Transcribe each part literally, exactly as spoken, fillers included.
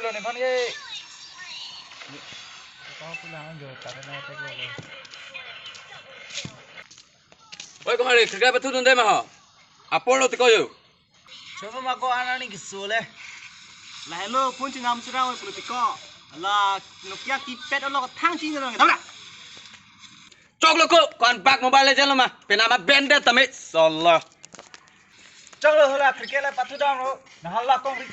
Oi, kumari, cricket pathu dunde ma ho. Apor lo tiko yo. Choba ma ko aning keso le. La hello, phone chinam sira oi politiko. La Nokia keypad lo thang chini nang. Damra. Choklo ko, kon bak Mobile Legend lo ma. Penama bende tame solo. Choklo hala cricket la pathu dam lo. Nahal la kong ri.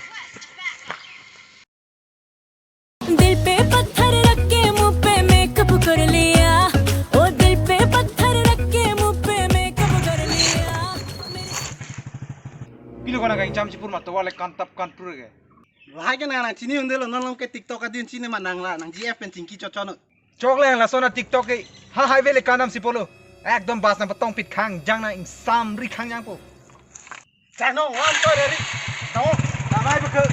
दिल पे पत्थर रख के मुंह पे मेकअप कर लिया। ओ दिल पे पत्थर रख के मुंह पे मेकअप कर लिया। Pilo kona kang jam chipur ma towa le kan tap kan pur ke. Lahai ke nang nang chini unde lo, non lom ke TikTok adin chini ma nang la, nang G F pen chingki chochon. Choklo lason a TikTok ke. Ha highway le kanam si polo. Ekdom bus na patong pit khang jang na ingsam ri khang jang po. Chano wan to dari. Tamo, damai beke.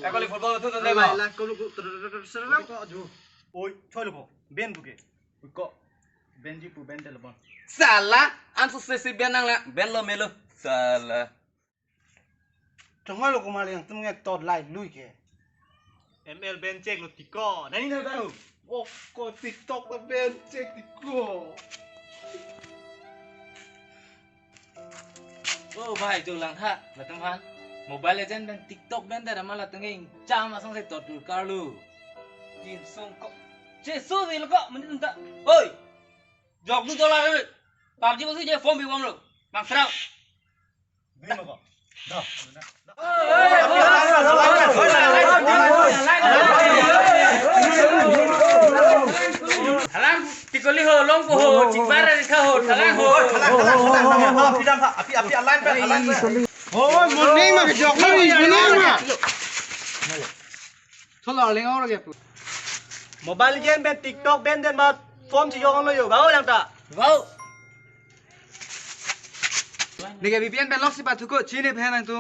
Ekoli football tu tu le ma. Lah kau lu serang. Oi, choi lu po. Ben buke. Ko ben ji pu ben tel bon. Sala, an so se si ben nang la, ben lo melo. Sala. Chongma lo kumar yang tum nge tot lai lui ke. M L ben check lo tiko. Nani na tahu. Oh, ko TikTok ta ben check tiko. Oh, bhai, jo lang tha, latum han. Mobile Legend ben TikTok ben da ma latum nge cham asong se tot tur kar lu. Tin song ko. Che su si lo ko, mending ta. Oi. Jok du dolar. PUBG bang si je phone bi bom lo. Mang serang. Thalang tikoli ho, longpo ho, chingbar ari tha ho, thalang ho. Api api api align pen align pen. Oh, morning ma jok ma morning ma. Tholo ling ora ke. Mobile Legend ben TikTok ben den ma form si jong lo yo. Bau lang ta. Bau. Neke V P N ben lock si pathu ko chini phen nang tu.